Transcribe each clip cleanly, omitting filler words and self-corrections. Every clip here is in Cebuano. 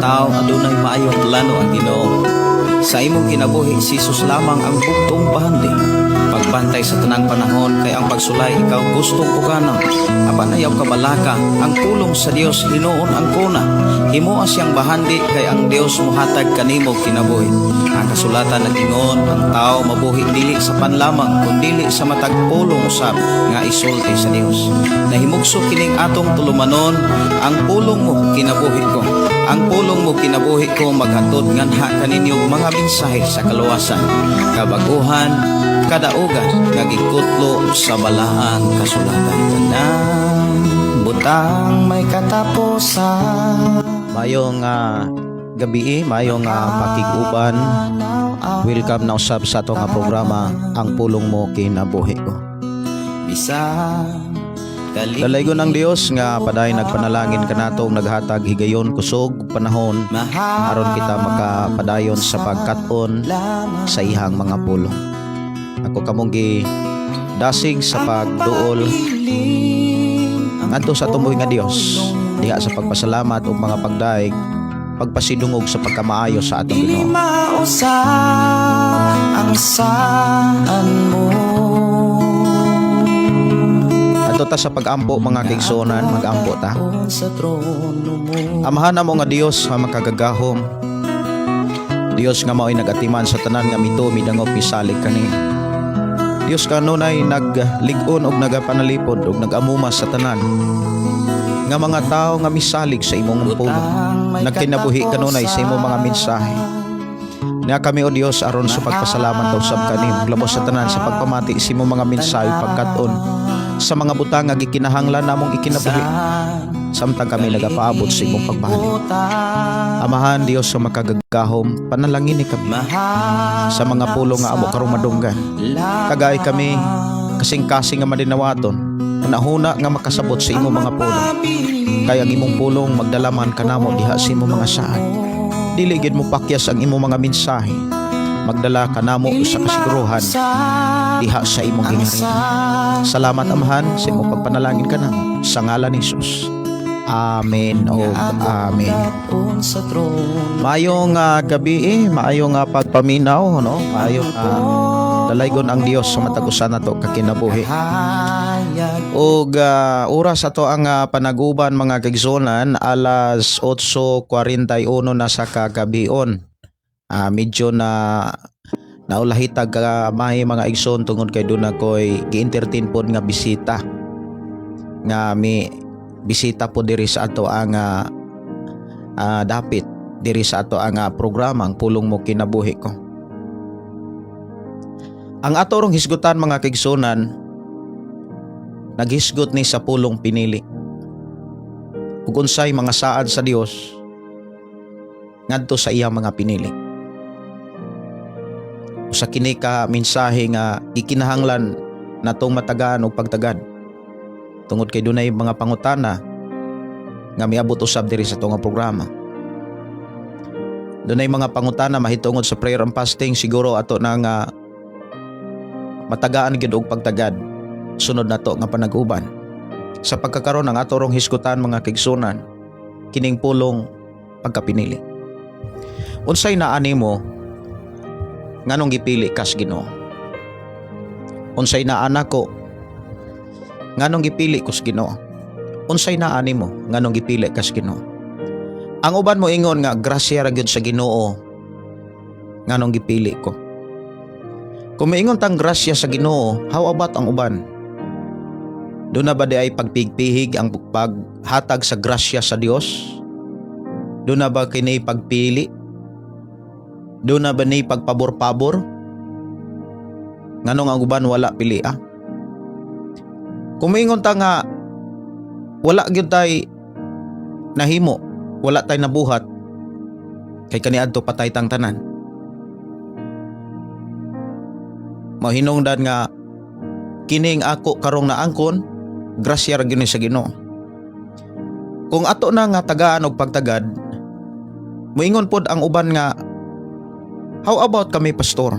tao, adunay maayong plano ang Ginoo. Sa imong kinabuhi, si Jesus lamang ang bugtong bahandi. Pagbantay sa tanang panahon kay ang pagsulay ikaw gustong uganon. Apan ayaw kabalaka, ang pulong sa Dios hinuon ang kuna. Himoa siyang bahandi kay ang Dios mohatag kanimo kinabuhi. Ang kasulatan nag-ingon, ang tao mabuhi dili sa pan lamang kundili sa matag pulong usab nga isulti sa Dios. Nahimugso kining atong tulumanon, "Ang Pulong Mo Kinabuhi Ko." "Ang Pulong Mo Kinabuhi Ko" maghatod nganha kaninyo mga mensahe sa kaluwasan, kabaguhan, kadaugan nga gikutlo sa balaang kasulatan. Tanang Butang may katapusan. Maayong gabi, maayong pakig-uban. Welcome na usab sa ato nga programa, "Ang Pulong Mo Kinabuhi Ko." Bisan Dalaygon ang Dios nga padayon nagpanalangin kanato, naghatag higayon, kusog, panahon aron kita makapadayon sa pagkat-on sa iyang mga pulong. Ako kamong gi dasig sa pagduol ngadto sa atong buhi nga Dios diha sa pagpasalamat ug mga pagdaig, pagpasidungog sa pagkamaayo sa atong Dili Ginoo. Mausab ang saan mo. Adto ta sa pag-ampo, mga kaigsuonan, mag-ampo ta. Sa trono mo. Amahan namo nga Dios nga makagagahom. Dios nga mao'y nagatiman sa tanan nga mito, midangop, misalig kani. Dios kanunay naglig-on og nagapanalipod og nagamuma sa tanan nga mga tao nga misalig sa imong pulong. Butang may Nagkinabuhi kanunay sa imong mga mensahe. Nia kami, o Dios, aron sa pagpasalamat daw sab kanimo labos sa tanan sa pagpamati sa imong mga mensahe, pagkat-on sa mga butang nga gikinahanglan namong ikinabuhi samtang kami nagapaabot sa imong pagbalik. Amahan Dios sa makagagahom, panalangin ni kami sa mga pulong nga amo karong madunggan. Tagay kami kasing-kasing nga madinawaton, hunahuna nga makasabot sa imong mga pulong. Kay ang imong pulong magdalaman kanamo diha sa imong mga saad. Dili gid mo pakyas ang imong mga mensahe. Magdala kanamo sa kasiguruhan diha sa imong gingharian. Salamat, Amahan, sa imong pagpanalangin kanamo sa ngalan ni Jesus. Amen o amen. Sa trono. Maayong gabi eh, maayong pagpaminaw, no? Maayong dalaygon ang Dios sa matag usa nato ka kinabuhi. Hayag. Og oras ato ang panaguban, mga kaigsuonan, alas 8:41 na sa kagabion. Medyo na naulahitag ka may mga igsoon tungod kay duna koy gi-entertain pod nga bisita nga mi bisita po diri sa ato ang dapit diri sa ato ang programa, "Ang Pulong Mo Kinabuhi Ko." Ang ato rong hisgutan, mga kaigsuonan, naghisgot ni sa pulong pinili. Ug unsay mga saad sa Dios ngadto sa iyang mga pinili. Usa kini ka mensahe nga ikinahanglan natong matagaan og pagtagad. Tungod kay dunay mga pangutana nga miabot usab diri sa atong programa. Dunay mga pangutana mahitungod sa prayer and fasting, siguro ato na nga matagaan gyud og pagtagad sunod nato nga panag-uban. Sa pagkakaron, ang ato rong hisgutan, mga kaigsuonan, kining pulong pagkapinili. Unsay naa nimo nganong gipili kas Ginoo? Unsay naa nako nganong gipili ko sa Ginoo? Unsay naa nimo nganong gipili kas Ginoo? Ang uban mo ingon nga grasya ra gyud sa Ginoo nganong gipili ko. Kung miingon tang grasya sa Ginoo, how about ang uban? Duna ba diay pagpigpihig ang paghatag sa grasya sa Dios? Duna ba kini pagpili? Duna ba ni pagpabor-pabor? Nganong ang uban wala pili ah? Kung miingon ta nga wala gyud tay nahimo, wala tay nabuhat kay kaniadto patay tang tanan. Mahinungdan nga kining ako karong naangkon, grasya ra gyud ni sa Ginoo. Kung ato na nga tagaan og pagtagad, moingon pod ang uban nga, "How about kami, pastor?"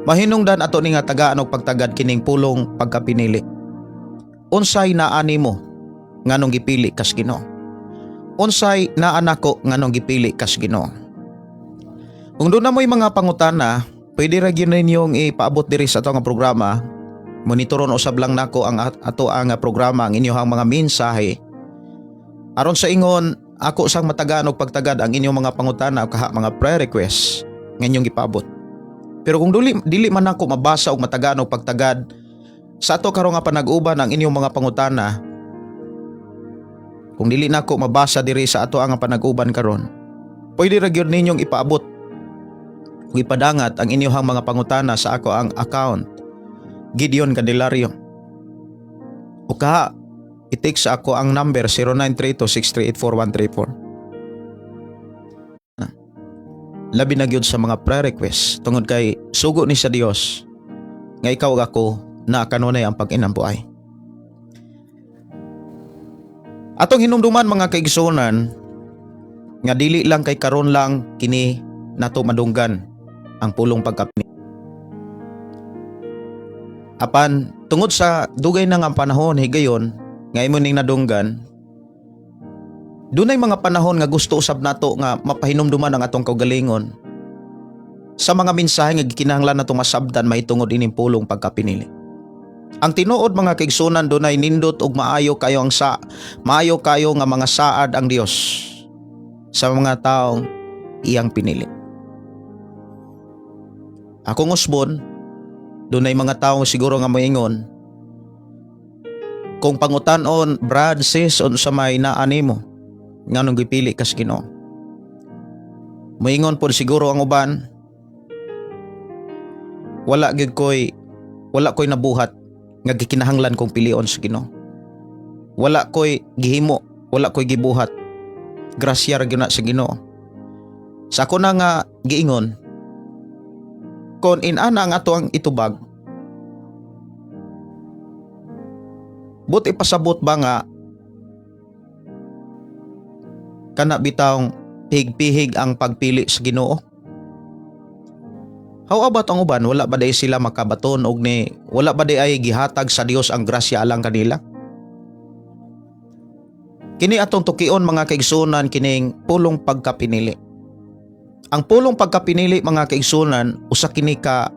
Mahinungdan ato ni nga tagaan og pagtagad kining pulong pagkapinili. Unsay naa nimo nganong gipili kas Ginoo? Unsay naa nako nganong gipili kas Ginoo? Kung duna mo'y mga pangutana, pwede ra gyud ninyong ipaabot diri sa ato nga programa. Monitoron usab lang nako ang ato ang programa, ang inyong mga mensahe. Aron sa ingon, ako sang matagaan og pagtagad ang inyong mga pangutana o kaha mga prayer request nga inyong gipaabot. Pero kung dili man ako mabasa og matagaan og pagtagad sa ato karon nga panag-uban ang inyong mga pangutana, kung dili nako mabasa diri sa ato ang panag-uban karon, pwede ra gyud ninyong ipaabot ug ipadangat ang inyong mga pangutana sa ako ang account, Gideon Candelario. O kaha i-text sa ako ang number 0932-638-4134. Labi na gyud sa mga prayer request tungod kay sugo ni sa Dios nga ikaw ug ako na kanunay ang pag-inambuay. Atong hinumduman, mga kaigsuonan, nga dili lang kay karon lang kini nato madunggan ang pulong pagkapni. Apan tungod sa dugay na nga panahon, higayon nga imo ning nadunggan, dunay mga panahon nga gusto usab nato nga mapahinumduman ang atong kaugalingon sa mga mensahe nga gikinahanglan nato masabtan mahitungod ining pulong pagkapinili. Ang tinuod, mga kaigsunan, dunay nindot ug maayo kayo nga mga saad ang Dios sa mga taong iyang pinili. Akong usbon, dunay mga taong siguro nga moingon, kung pangutan-on, "Brad, sis, unsa may naa nimo nganong gipili kas Ginoo?" Moingon pod siguro ang uban, "Wala koy nabuhat nga gikinahanglan kong pilion sa Ginoo. Wala koy gihimo, wala koy gibuhat. Grasya ra gyud na sa Ginoo." Sa ako na nga giingon, kon inana ang ato ang itubag, buot ipasabot ba nga kana bitawng pihig-pihig ang pagpili sa Ginoo? How about ang uban, wala ba diay sila makabaton og ni wala ba diay gihatag sa Dios ang grasya alang kanila? Kini atong tukion, mga kaigsunan, kining pulong pagkapinili. Ang pulong pagkapinili, mga kaigsunan, usa kini ka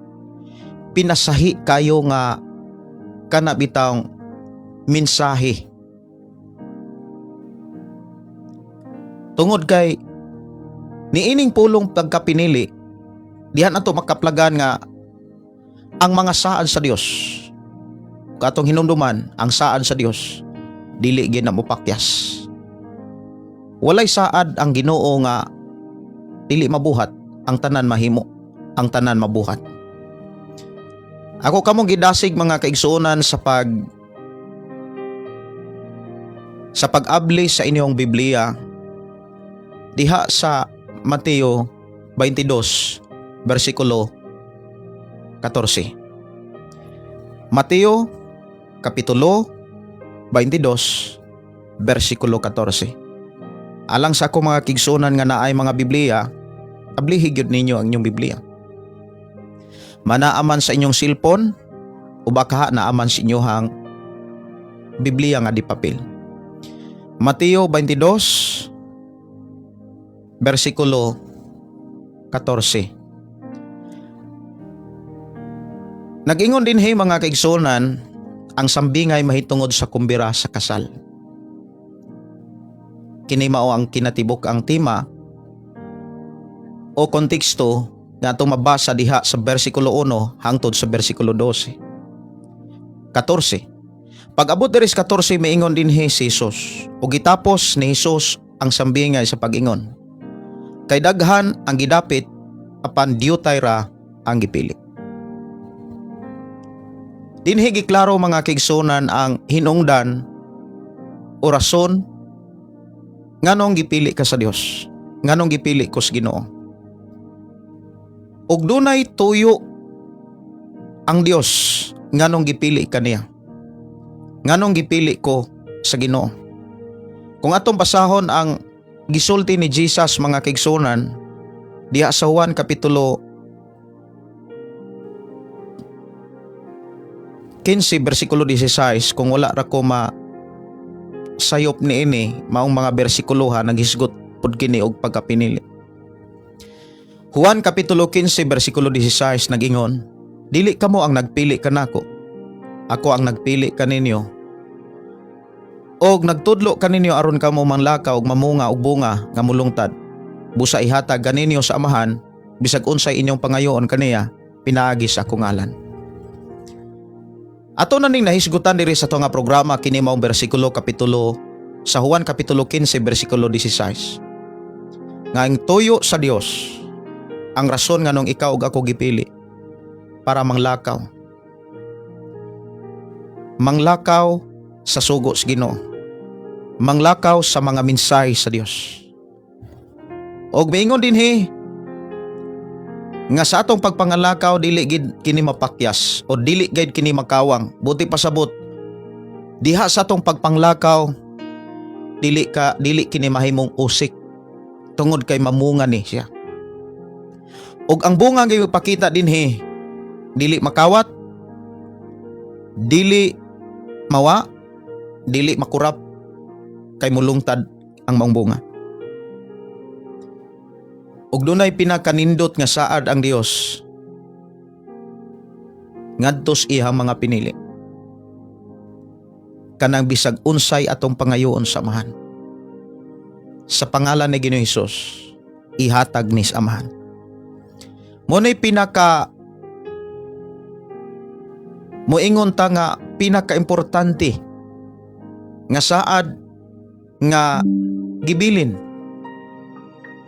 pinasahi kayo nga kana bitawng mensahe. Tungod kay niining pulong pagkapinili, dihan ato makaplagan nga ang mga saad sa Dios. Katong hinumduman, ang saad sa Dios dili gyud na mopakyas. Walay saad ang Ginoo nga dili mabuhat, ang tanan mahimo, ang tanan mabuhat. Ako kamong gidasig, mga kaigsuonan, sa pag-abli sa inyong Biblia diha sa Mateo 22 bersikulo 14. Mateo kapitulo 22 bersikulo 14. Alang sa ako mga kaigsuonan nga naay mga Biblia, ablihi gyud ninyo ang inyong Biblia. Manaaman sa inyong cellphone o baka naaman sa inyong Biblia nga di papel. Mateo 22 bersikulo 14. Nag-ingon dinhi, mga kaigsuonan, ang sambingay mahitungod sa kumbira sa kasal. Kini mao ang kinatibuk ang tema o konteksto nga atong mabasa diha sa bersikulo 1 hangtod sa bersikulo 12. 14. Pag-abot diri sa 14, miingon dinhi si Jesus. Ug gitapos ni Jesus ang sambingay sa pag-ingon, "Kay daghan ang gidapit apan diutay ra ang gipili." Dinhi giklaro, mga kaigsunan, ang hinungdan o rason nganong gipili ka sa Dios, nganong gipili ko sa Ginoo. Ug dunay tuyo ang Dios nganong gipili ka niya. Nganong gipili ko sa Ginoo. Kung atong basahon ang gisulti ni Jesus, mga kaigsunan, diha sa Juan kapitulo 15 bersikulo 16, kung wala ra ko ma sayop niini, maong mga bersikuloha, naghisgot pud kini og pagkapinili. Juan Kapitulo 15 bersikulo 16 nagingon, "Dili kamo ang nagpili kanako. Ako ang nagpili kaninyo og nagtudlo kaninyo aron kamo manlakaw og mamunga og bunga nga mulungtad. Busa ihatag kaninyo sa Amahan bisag unsay inyong pangayoon kaniya pinaagi sa akong ngalan." Ato na ning nahisgutan diri sa ato nga programa kini maong bersikulo, kapitulo sa Juan Kapitulo 15 bersikulo 16. Nga ang tuyo sa Dios, ang rason nganong ikaw ug ako gipili para manglakaw. Manglakaw sa sugo sa Ginoo. Manglakaw sa mga mensahe sa Dios. Og miingon dinhi nga sa atong pagpangalakaw, dili gid kini mapakyas o dili gid kini makawang. Buot pasabot, diha sa atong pagpanglakaw, dili kini mahimong usik tungod kay mamunga ni siya. Ug ang bunga nga ipakita dinhi, dili makawat, dili mawa, dili makurap, kay mulungtad ang maong bunga. Ug dunay pinakanindot nga saad ang Dios ngadto sa iyang mga pinili. Kanang bisag unsay atong pangayoon sa Amahan, sa pangalan ni Ginoong Hesus, ihatag ni sa Amahan. Mao na'y pinaka moingon ta nga pinakaimportante nga saad nga gibilin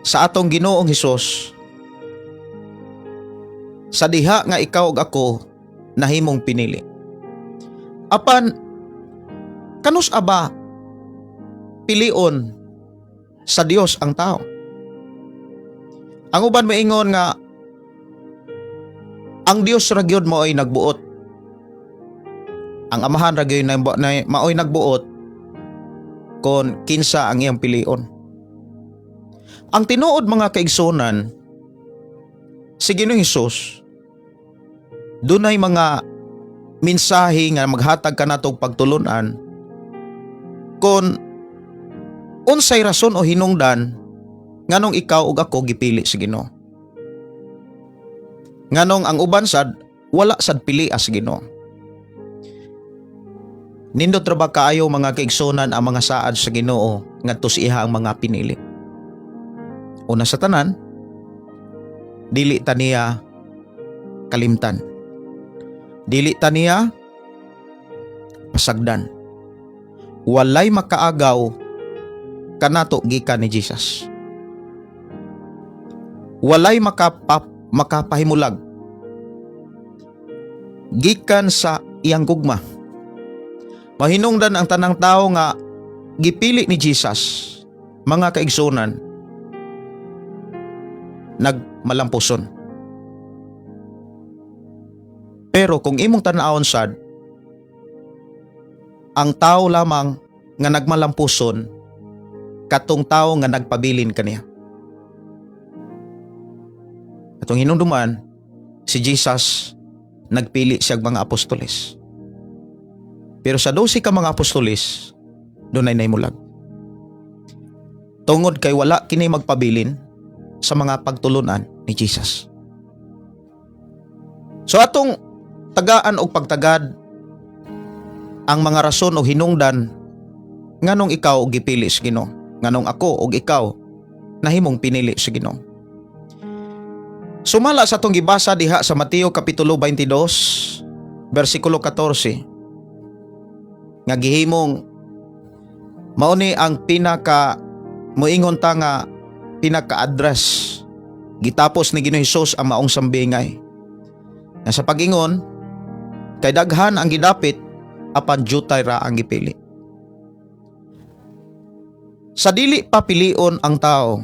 sa atong Ginoong Hesus sa diha nga ikaw ug ako nahimong pinili. Apan kanus aba pilion sa Dios ang tao? Ang uban maingon nga ang Dios ra gyud mao'y nagbuot. Ang Amahan ra gyud na mao'y nagbuot kon kinsa ang iyang pilion. Ang tinuod, mga kaigsunan, si Ginoong Hesus dunay mga mensahe nga maghatag kanatog pagtulunan kon unsay rason o hinungdan nganong ikaw ug ako gipili sa Ginoo. Nganong ang uban sad wala sad pili sa Ginoo. Nindot ra ba kaayo, mga kaigsunan, ang mga saad sa Ginoo ngadto sa iyang mga pinili? Una sa tanan, dili ta niya kalimtan. Dili ta niya pasagdan. Walay makaagaw kanato gikan ni Jesus. Walay makapahimulag gikan sa iyang gugma. Mahinungdan ang tanang tao nga gipili ni Jesus, mga kaigsunan, nagmalampuson. Pero kung imong tan-awon sad, ang tao lamang nga nagmalampuson katong tao nga nagpabilin kaniya. Atong hinumduman, si Jesus nagpili siya mga apostoles. Pero sa 12 ka mga apostoles, dunay nahimulag. Tungod kay wala kini magpabilin sa mga pagtulunan ni Jesus. So atong tagaan og pagtagad ang mga rason o hinungdan nganong ikaw gipili sa Ginoo, nganong ako og ikaw nahimong pinili sa Ginoo. Sumala sa atong gibasa diha sa Mateo Kapitulo 22 bersikulo 14 nga gihimong mao ni ang pinaka moingon ta nga pinaka-address, gitapos ni Ginoong Hesus ang maong sambingay. Nga sa pag-ingon kay daghan ang gidapit apan jutay ra ang gipili. Sa dili pa pilion ang tao,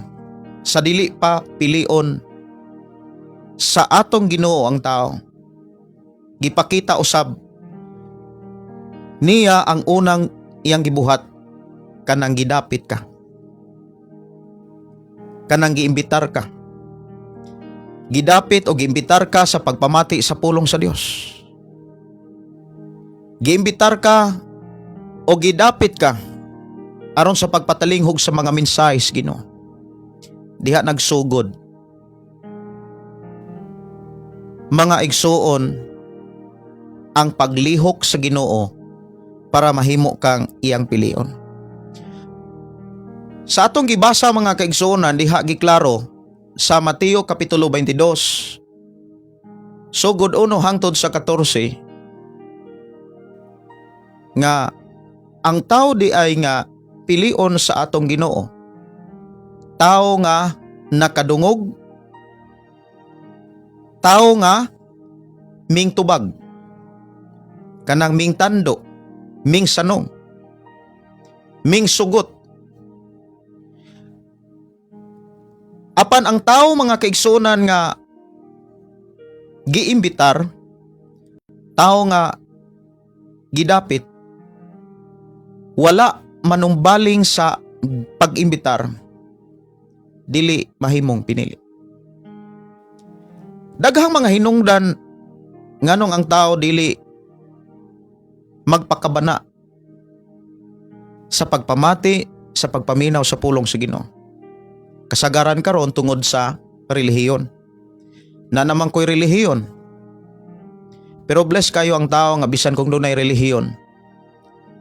sa dili pa pilion sa atong Ginoo ang tao, gipakita usab niya ang unang iyang gibuhat, kanang gidapit ka, kanang giimbitar ka. Gidapit o giimbitar ka sa pagpamati sa pulong sa Dios. Giimbitar ka o gidapit ka Aron sa pagpatalinghog sa mga mensahe sa Ginoo. Diha nagsugod, mga igsuon, ang paglihok sa Ginoo para mahimo kang iyang pilion. Sa atong gibasa, mga kaigsuonan, diha giklaro sa Mateo kapitulo 22 sugod 1 hangtod sa 14 nga ang tao di ay nga pilion sa atong Ginoo, tao nga nakadungog, tao nga mingtubag, kanang mingtando, mingsanong, mingsugot. Apan ang tao, mga kaigsuonan, nga giimbitar, tao nga gidapit, wala manumbaling sa pag-imbitar, dili mahimong pinili. Daghang mga hinungdan nganong ang tao dili magpakabana sa pagpamati, sa pagpaminaw sa pulong sa Ginoo. Kasagaran karon tungod sa relihiyon. Na naman ko'y relihiyon. Pero bless kayo ang tao nga bisan kung dunay relihiyon,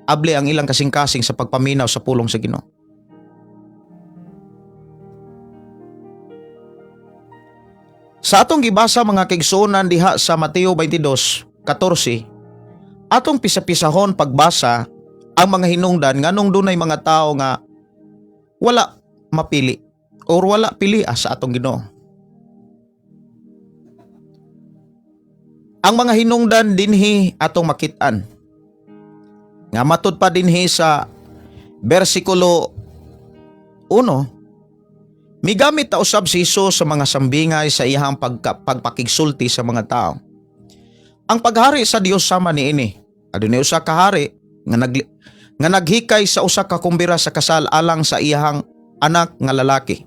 abli ang ilang kasing-kasing sa pagpaminaw sa pulong sa Ginoo. Sa atong gibasa, mga kaigsuonan, diha sa Mateo 22:14, atong pisa-pisahon pagbasa ang mga hinungdan nganong dunay mga tao nga wala mapili or wala pili sa atong Ginoo. Ang mga hinungdan dinhi atong makit-an. Nga matud pa dinhi sa bersikulo 1, migamit ta usab si Jesus sa mga sambingay sa iyang pagpakigsulti sa mga tao. Ang paghari sa Dios sama niini. Adunay usa ka hari nga naghikay sa usa ka kumbira sa kasal alang sa iyang anak nga lalaki.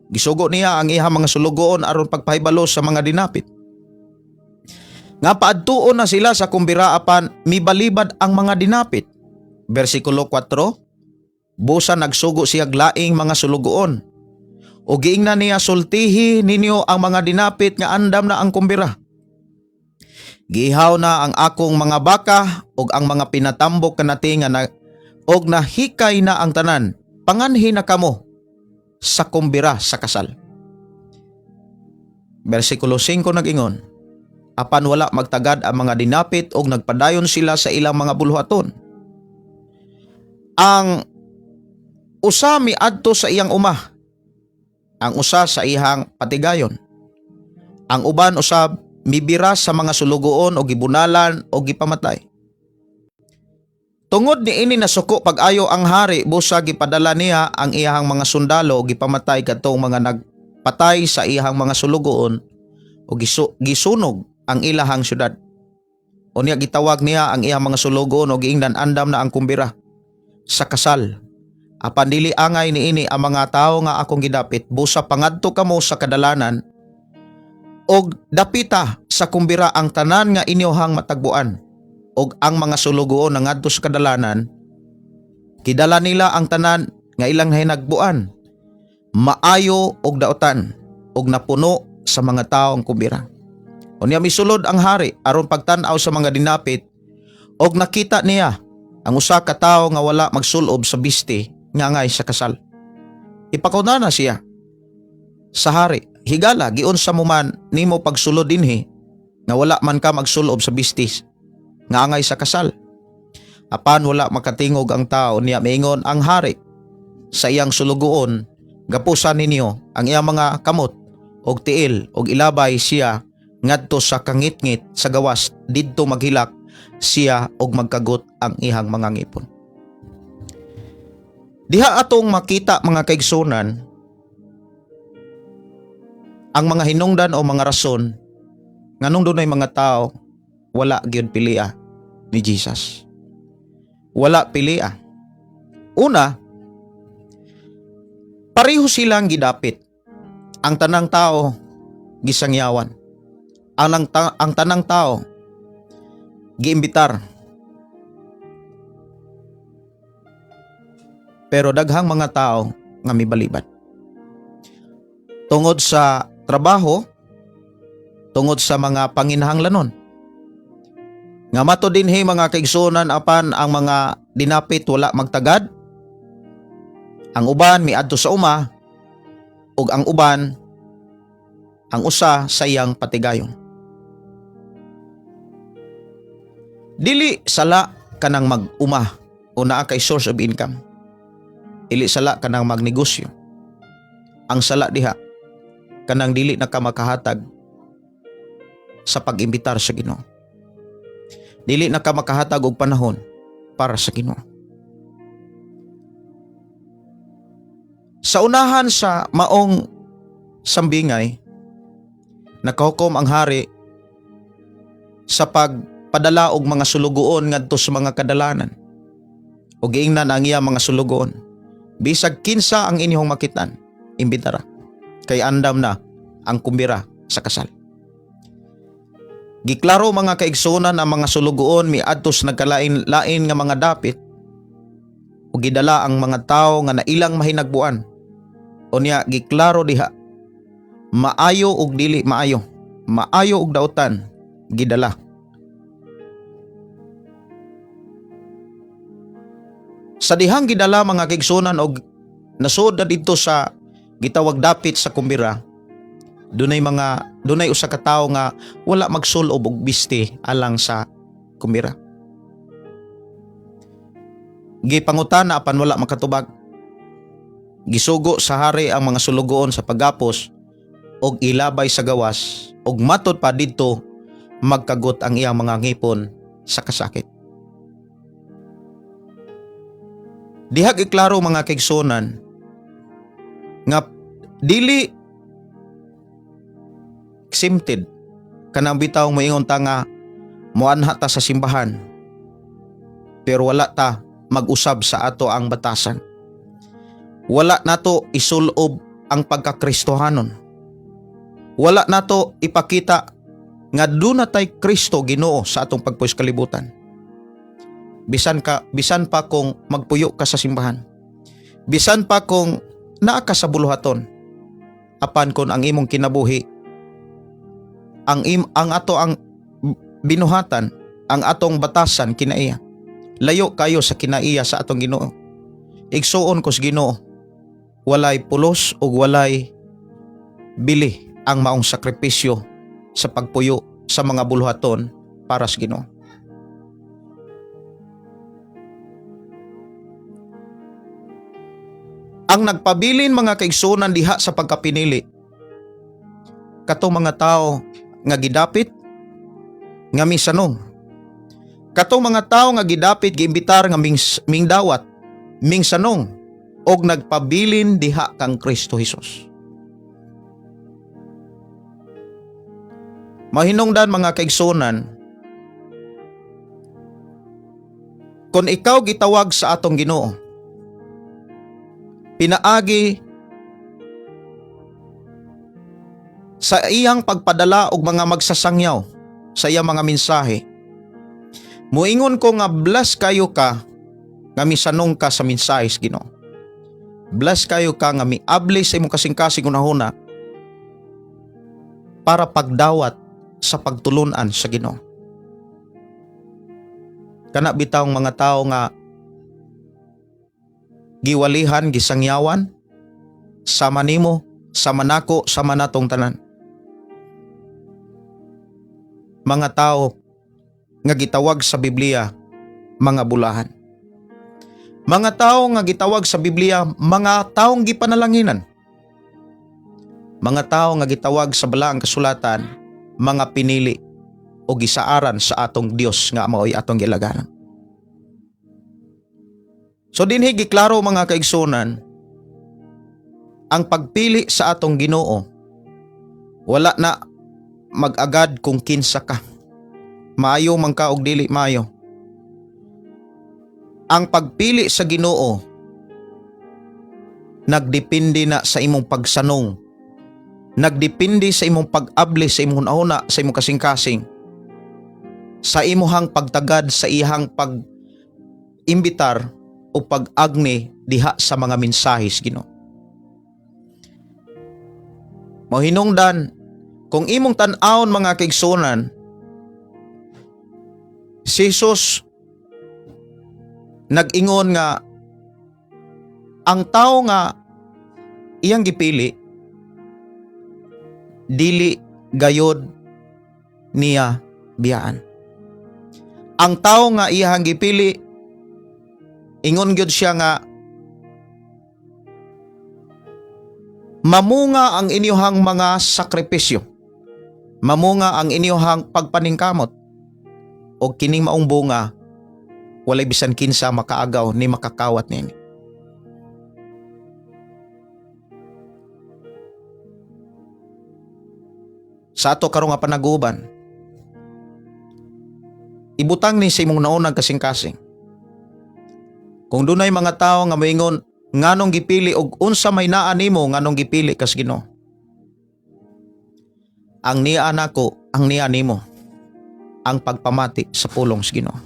Gisugo niya ang iyang mga sulugoon aron pagpahibalo sa mga dinapit nga paadtuon na sila sa kumbira, apan mibalibad ang mga dinapit. Versikulo 4, busa nagsugo siya laing mga sulugoon. O giingnan niya, "Sultihi ninyo ang mga dinapit nga andam na ang kumbira. Gihaw na ang akong mga baka ug ang mga pinatambok kanati nga na, og nahikay na ang tanan. Panganhi na kamo sa kumbira sa kasal." Versikulo 5 nag-ingon, apan wala magtagad ang mga dinapit og nagpadayon sila sa ilang mga buluhaton. Ang usa miadto sa iyang uma, ang usa sa iyang patigayon. Ang uban usab mibira sa mga sulugoon o gibunalan o gipamatay. Tungod ni ini nasuko pag-ayo ang hari, busa gipadala niya ang iyahang mga sundalo o gipamatay kadtong mga nagpatay sa iyahang mga sulugoon o gisunog ang ilahang syudad. Unya gitawag niya ang iyang mga sulugoon o giingnan, "Andam na ang kumbira sa kasal. Apan dili angay niini ang mga tawo nga akong gidapit. Busa pangadto kamo sa kadalanan og dapita sa kumbira ang tanan nga inyohang matagbuan." Og ang mga sulugoon nangadto sa kadalanan, gidala nila ang tanan nga ilang hinagbuan, maayo og daotan, og napuno sa mga tawo ang kumbira. Unya misulod ang hari aron pagtan-aw sa mga dinapit og nakita niya ang usa ka tawo nga wala magsulob sa bisti nga angay sa kasal. Ipakuna na siya sa hari, "Higala, giunsa mo man nimo pagsulod dinhi nga wala man ka magsulob sa bisti nga angay sa kasal?" Apan wala makatingog ang tao. Niya miingon ang hari sa iyang sulugoon, "Gapusan ninyo ang iyang mga kamot og tiil og ilabay siya ngadto sa kangitngit sa gawas. Didto maghilak siya og magkagot ang iyang mga ngipon." Diha atong makita, mga kaigsunan, ang mga hinungdan o mga rason nganong dunay mga tao wala gyud pilia ni Jesus. Wala pilia. Una, pareho silang gidapit. Ang tanang tao gisangyawan. Ang tanang tao giimbitar. Pero daghang mga tao nga mibalibad. Tungod sa trabaho, tungod sa mga panginahanglanon. Nga mato dinhi, mga kaigsuonan, apan ang mga dinapit wala magtagad. Ang uban miadto sa uma ug ang uban, ang usa sa iyang patigayon. Dili sala kanang mag-uma o naa kay source of income. Dili sala kanang magnegosyo. Ang sala diha kanang dili na ka makahatag sa pag-imbitar sa Ginoo. Dili na ka makahatag og panahon para sa Ginoo. Sa unahan sa maong sambingay, nakahukom ang hari sa pagpadala og mga sulugoon ngadto sa mga kadalanan. Ug giingnan ang iya mga sulugoon, "Bisag kinsa ang inyong makitan, imbitara. Kay andam na ang kumbira sa kasal." Giklaro, mga kaigsunan, ang mga sulugoon miadto sa nagkalain-lain nga mga dapit ug gidala ang mga tawo nga nailang mahinagbuan. Unya giklaro diha, maayo ug dili maayo, maayo ug dautan, gidala. Sa dihang gidala, mga kaigsunan, og nasud na didto sa gitawag dapit sa kumbira, dunay usa ka tawo nga wala magsulob og bisti alang sa kumbira. Gipangutana apan wala makatubag. Gisugo sa hari ang mga sulugoon sa paggapos og ilabay sa gawas og matod pa didto magkagot ang iyang mga ngipon sa kasakit. Diha giklaro, mga kaigsunan, nga dili exempted kanang bitaw moingon ta nga moanha ta sa simbahan pero wala ta mag-usab sa ato ang batasan. Wala nato isulob ang pagkakristohanon. Wala nato ipakita nga duna tay Kristo Ginoo sa atong pagpuyo sa kalibutan. Bisan pa kung magpuyo ka sa simbahan. Bisan pa kung naa ka sa buluhaton. Apan kung ang imong kinabuhi, ang ato ang binuhatan, ang atong batasan kinaiya. Layo kayo sa kinaiya sa atong Ginoo. Igsuon ko sa Ginoo, walay pulos ug walay bili ang maong sakripisyo sa pagpuyo sa mga buluhaton para sa Ginoo. Ang nagpabilin, mga kaigsunan, diha sa pagkapinili, katong mga tao nga gidapit nga misanong. Katong mga tao nga gidapit, giimbitar nga mingdawat, mingsanong og nagpabilin diha kang Kristo Hesus. Mahinungdan, mga kaigsunan, kung ikaw gitawag sa atong Ginoo, pinaagi sa iyang pagpadala og mga magsasangyaw sa iyang mga mensahe, muingon ko nga bless kayo ka nga misanong ka sa mensahe sa Ginoo. Bless kayo ka nga miabli sa imong kasing-kasing hunahuna para pagdawat sa pagtulunan sa Ginoo. Kana bitawng mga tao nga giwalihan, gisangyawan, sama nimo, sama nako, sama natong tanan. Mga tao nga gitawag sa Biblia mga bulahan. Mga tao nga gitawag sa Biblia mga taong gipanalanginan. Mga tao nga gitawag sa Balaang Kasulatan mga pinili o gisaaran sa atong Dios nga mao'y atong gilagaran. So dinhi giklaro, mga kaigsunan, ang pagpili sa atong Ginoo, wala na mag-agad kung kinsa ka. Maayo man ka og dili maayo. Ang pagpili sa Ginoo nagdepende na sa imong pagsanong. Nagdepende sa imong pag-abli sa imong hunahuna, sa imong kasing-kasing. Sa imuhang pagtagad sa iyang pag-imbitar o pag-agni diha sa mga mensahe sa Ginoo. Mohinungdan kung imong tan-awon, mga kaigsuonan, si Jesus nag-ingon nga ang tao nga iyang gipili, dili gayod niya biyaan. Ang tao nga iyang gipili, ingon gyud siya nga mamunga ang inyuhang mga sakripisyo. Mamunga ang inyuhang pagpaningkamot. O kining maong bunga, walay bisan kinsa makaagaw ni makakawat nini. Sa ato karong nga panaguban, ibutang ni sa imong naunang kasing-kasing. Kung dunay mga tawo nga moingon nganong gipili og unsa may naa nimo nganong gipili kas Ginoo. Ang niya nako, ang niya nimo, ang pagpamati sa pulong sa Ginoo.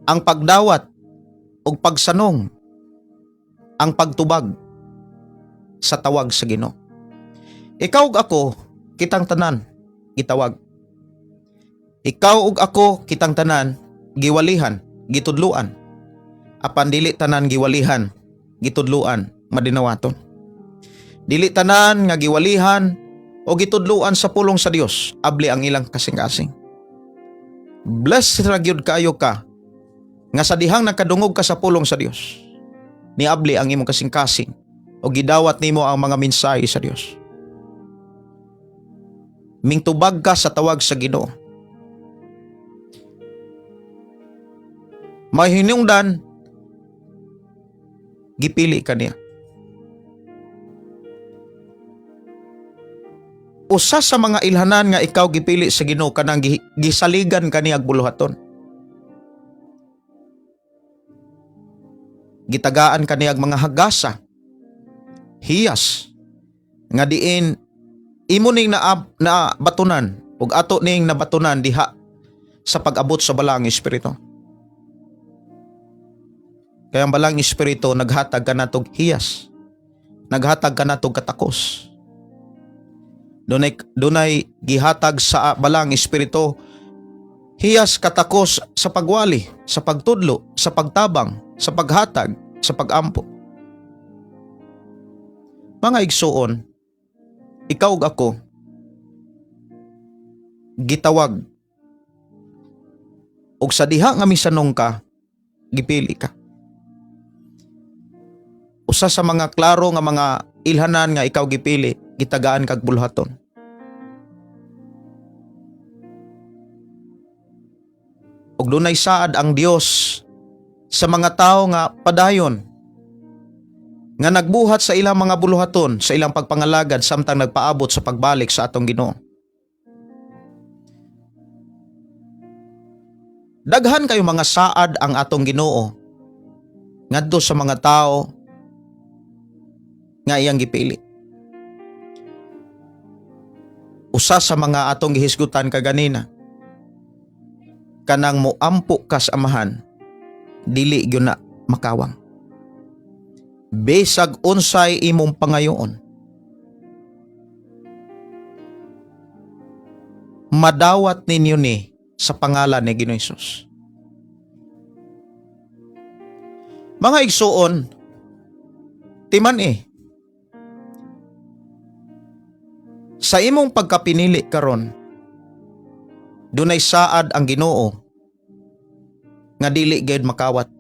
Ang pagdawat ug pagsanong, ang pagtubag sa tawag sa Ginoo. Ikaw ug ako, kitang tanan gitawag. Ikaw ug ako, kitang tanan giwalihan, gitudluan. Apan dili tanan giwalihan, gitudluan, madinawaton. Dili tanan nga giwalihan o gitudluan sa pulong sa Dios, abli ang ilang kasing-kasing. Blessed ra gyud kayo ka nga sa dihang nakadungog ka sa pulong sa Dios, niabli ang imong kasing-kasing o gidawat nimo ang mga mensahe sa Dios. Mingtubag ka sa tawag sa Ginoo. Mahinungdan, gipili ka niya. Usa sa mga ilhanan nga ikaw gipili sa Ginoo, kanang gisaligan ka niya buluhaton. Gitagaan ka niya mga hagasa, hiyas, nga diin imo ning na batunan ug ato ning nabatunan diha sa pag-abot sa Balaang Espiritu. Kaya ang Balaang Espiritu naghatag kanatog hiyas, naghatag kanatog katakos. Dunay gihatag sa Balaang Espiritu hiyas, katakos sa pagwali, sa pagtudlo, sa pagtabang, sa paghatag, sa pagampo. Mga igsuon, ikaw ug ako gitawag ug sa diha nga misanong ka, gipili ka. Usa sa mga klaro nga mga ilhanan nga ikaw gipili, gitagaan kag bulhaton. Ug dunay saad ang Dios sa mga tawo nga padayon nga nagbuhat sa ilang mga buluhaton sa ilang pagpangalagad samtang nagpaabot sa pagbalik sa atong Ginoo. Daghan kayo mga saad ang atong Ginoo ngadto sa mga tao nga iyang gipili. Usa sa mga atong gihisgutan kaganina, kanang moampo ka sa Amahan, dili gyud na makawang. Bisag unsay imong pangayoon, madawat ninyo ni sa pangalan ni Ginoong Hesus. Mga igsuon, timan eh. Sa imong pagkapinili karon, dunay saad ang Ginoo nga dili gyud makawat.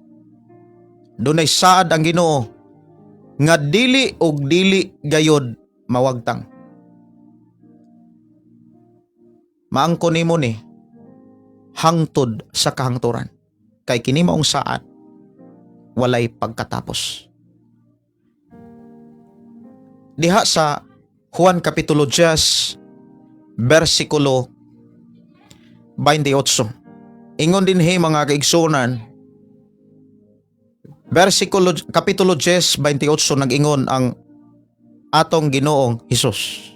Dunay saad ang Ginoo nga dili og dili gayod mawagtang. Maangko nimo ni hangtod sa kahangturan. Kay kini maong saad walay pagkatapos. Diha sa Juan Kapitulo 10 versikulo 28. Ingon dinhi, mga kaigsunan, versikulo Kapitulo 10 28, nag-ingon ang atong Ginoong Hesus: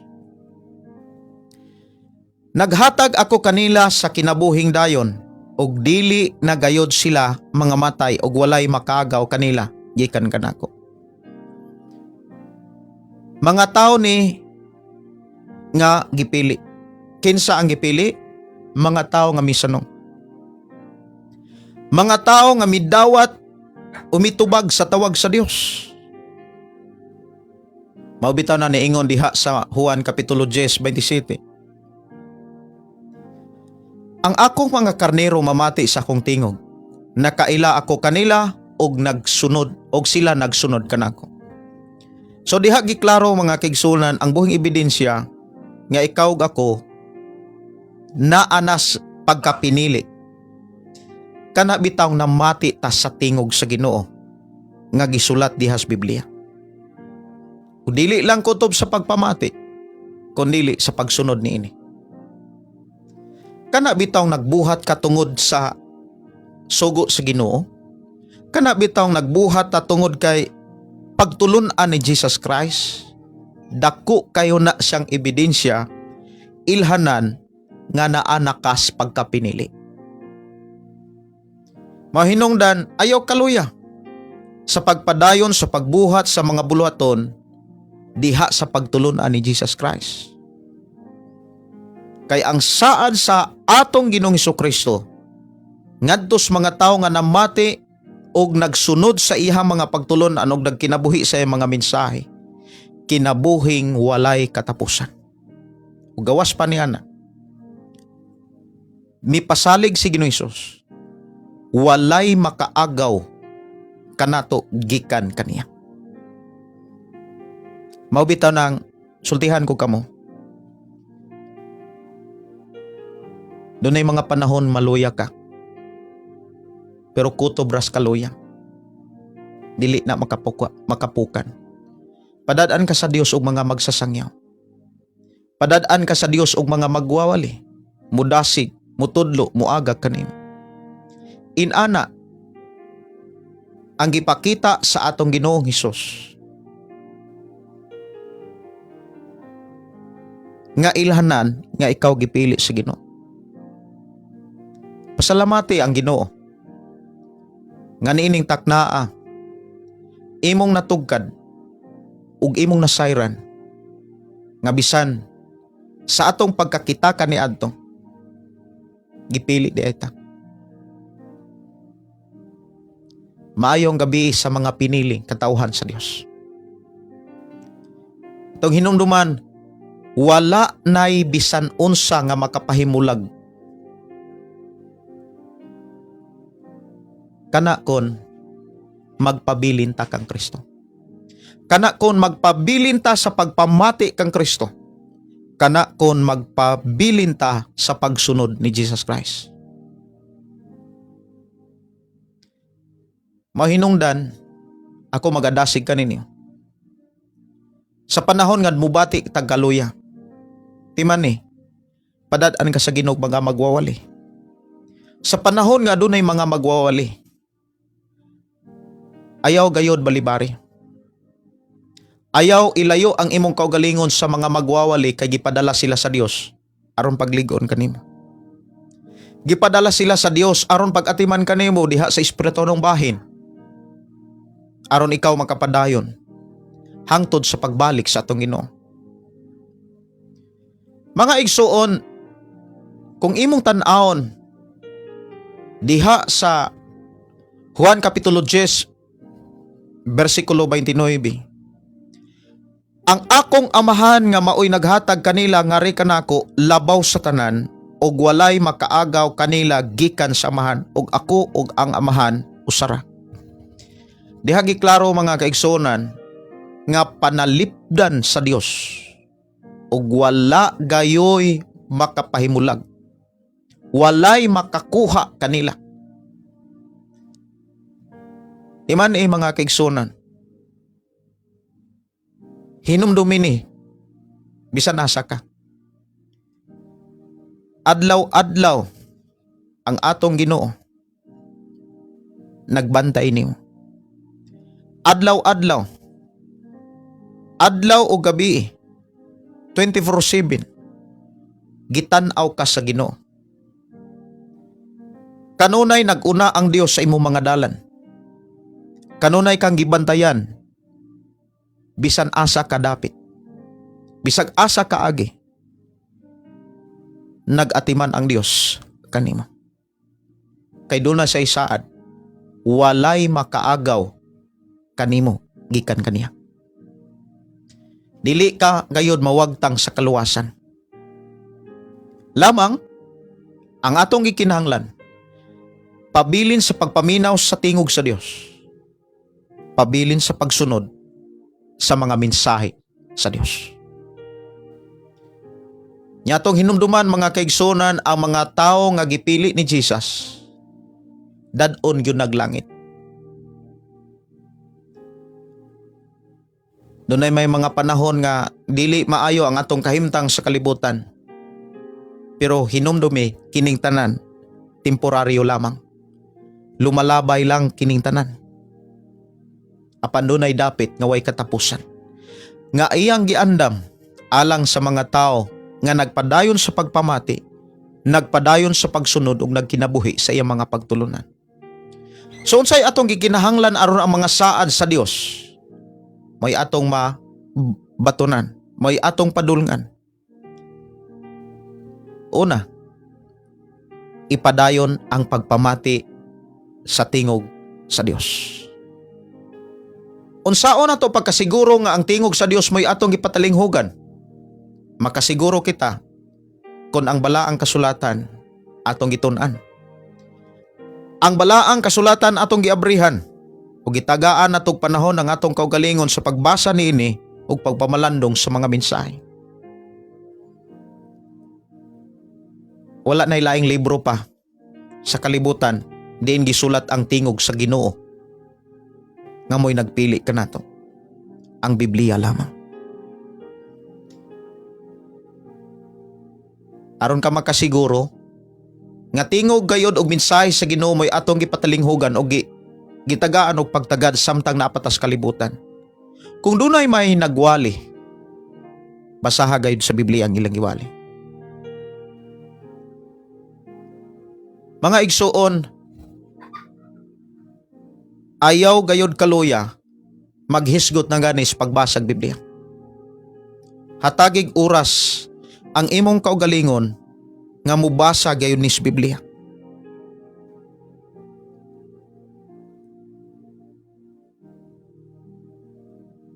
"Naghatag ako kanila sa kinabuhing dayon. Ug dili na gayod sila mga matay og walay makaagaw kanila gikan kanako. Mga tao ni nga gipili. Kinsa ang gipili? Mga tao nga misanong. Mga tao nga midawat, umitubag sa tawag sa Dios. Mao bitaw na niingon diha sa Juan Kapitulo 10, 27. "Ang akong mga karnero mamati sa akong tingog. Nakaila ako kanila og nagsunod og sila nagsunod kanako." So diha giklaro, mga kaigsuonan, ang buhing ebidensya nga ikaw ug ako naanas pagkapinili. Kana bitaw namati ta sa tingog sa Ginoo nga gisulat diha sa Biblia. Ug dili lang kutob sa pagpamati, kundili sa pagsunod niini. Kana bitaw nagbuhat ka tungod sa sugo sa Ginoo. Kana bitaw nagbuhat ta tungod kay pagtulun-an ni Jesus Christ. Dako kayo na siyang ebidensya, ilhanan nga naa na kas pagkapinili. Mahinungdan, ayaw kaluya sa pagpadayon sa pagbuhat sa mga buluhaton diha sa pagtulun-an ni Jesus Christ. Kay ang saad sa atong Ginoong Kristo ngadto sa mga tawo nga namati og nagsunod sa iyang mga pagtulon-an og nagkinabuhi sa iyang mga mensahe, kinabuhing walay katapusan. Ug gawas pa niya na, mipasalig si Ginoong Hesus, walay makaagaw kanato gikan kaniya. Mao bitaw nang sultihan ko kamo. Dunay mga panahon maluya ka. Pero kutob ras kaluya. Dili na makapukan. Padad-an ka sa Dios og mga magsasangyaw. Padad-an ka sa Dios og mga magwawali, mudasig, mutudlo, muagak kanimo. Inana ang gipakita sa atong Ginoong Hesus nga ilhanan nga ikaw gipili sa Ginoo. Pasalamati ang Ginoo nga niining taknaa imong natugkad ug imong nasayran nga bisan sa atong pagkakita kaniadto, gipili di ta. Maayong gabi sa mga piniling katawhan sa Dios. Itong hinumduman, wala nay bisan unsa nga makapahimulag kana kon magpabilin ta kang Kristo. Kana kon magpabilin ta sa pagpamati kang Kristo. Kana kon magpabilin ta sa pagsunod ni Jesus Christ. Mahinungdan, ako magadasig kaninyo. Sa panahon nga mubati tagkaluya, timan ni, padad-an ka sa Ginoo mga magwawali. Sa panahon nga adunay mga magwawali, ayaw gayod balibari. Ayaw ilayo ang imong kaugalingon sa mga magwawali kay gipadala sila sa Dios aron pagligon kanimo. Gipadala sila sa Dios aron pag-atiman kanimo diha sa espiritualong bahin. Aron ikaw makapadayon hangtod sa pagbalik sa atong Ginoo. Mga igsuon, kung imong tan-awon diha sa Juan Kapitulo 10 versikulo 29, "Ang akong Amahan nga maoy naghatag kanila ngari kanako labaw sa tanan ug walay makaagaw kanila gikan sa Amahan, ug ako ug ang Amahan usara." Diha giklaro, mga kaigsuonan, nga panalipdan sa Dios ug wala gayoy makapahimulag. Walay makakuha kanila. Iman eh, mga kaigsuonan. Hinumdumi ni bisan asa ka. Adlaw-adlaw ang atong Ginoo nagbantay nimo. Adlaw-adlaw. Adlaw o gabi, 24/7, gitan-aw ka sa Ginoo. Kanunay naguna ang Dios sa imong mga dalan. Kanunay kang gibantayan bisan asa ka dapit. Bisag asa ka agi. Nag-atiman ang Dios kanimo. Kay duna say saad, walay makaagaw kanimo gikan kaniya. Dili ka gayod mawagtang sa kaluwasan. Lamang ang atong gikinahanglan, pabilin sa pagpaminaw sa tingog sa Dios. Pabilin sa pagsunod sa mga mensahe sa Dios. Nya atong hinumduman, mga kaigsunan, ang mga tao nga gipili ni Jesus, dad-on gyud naglangit. Dunay may mga panahon nga dili maayo ang atong kahimtang sa kalibutan. Pero hinumdumi, kining tanan temporaryo lamang. Lumalabay lang kining tanan. Apan dunay dapit nga way katapusan, nga iyang giandam alang sa mga tao nga nagpadayon sa pagpamati, nagpadayon sa pagsunod ug nagkinabuhi sa iyang mga pagtulunan. So unsay atong gikinahanglan aron ang mga saad sa Dios may atong mabatunan, may atong padulngan? Una, ipadayon ang pagpamati sa tingog sa Dios. Unsaon nato pagkasiguro nga ang tingog sa Dios mo'y atong gipatalinghugan? Makasiguro kita kung ang balaang kasulatan atong gitun-an. Ang balaang kasulatan atong giabrihan ug gitagaan natog panahon ang atong kaugalingon sa pagbasa niini ug pagpamalandong sa mga mensahe. Wala na laing libro pa sa kalibutan diin gisulat ang tingog sa Ginoo nga mo'y nagpili kanato. Ang Biblia lamang. Aron ka makasiguro nga tingog gayod og mensahe sa Ginoo mo'y atong gipatalinghugan og gitagaan og pagtagad samtang naa pa ta sa kalibutan, kung dunay may nagwali, basaha gayud sa Biblia ang ilang giwali. Mga igsuon, ayaw gayod kaluya maghisgot na gani sa pagbasag Biblia. Hatagig oras ang imong kaugalingon nga mubasa gayon ni sa Biblia.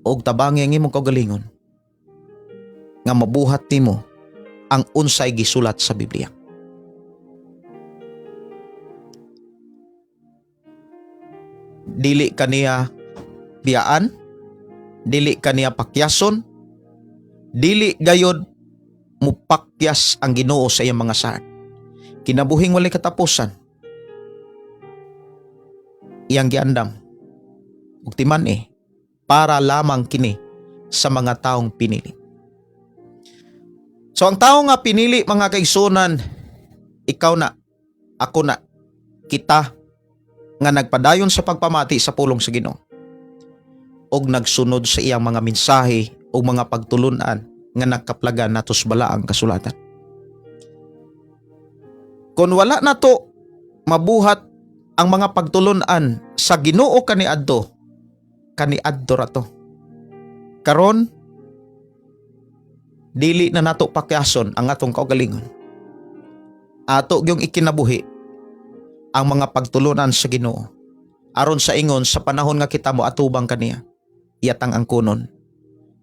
Og tabangi ang imong kaugalingon nga mabuhat nimo ang unsay gisulat sa Biblia. Dili kaniya biyaan, dili kaniya pakyason, dili gayod mupakyas ang Ginoo sa iyang mga saad. Kinabuhing walay katapusan, iyang giandam. Ug timan para lamang kini sa mga taong pinili. So ang tao nga pinili, mga kaigsunan, ikaw na, ako na, kita nga nagpadayon sa pagpamati sa pulong sa Ginoo og nagsunod sa iyang mga mensahe o mga pagtulunan nga nakaplagan nato sa balaang kasulatan. Kung wala nato mabuhat ang mga pagtulunan sa Ginoo kaniadto, kaniadto ra to. Karon, dili na nato pakyason ang atong kaugalingon. Ato gyung ikinabuhi ang mga pagtulunan sa Ginoo aron sa ingon sa panahon nga kita mo atubang kaniya, iyatang angkunon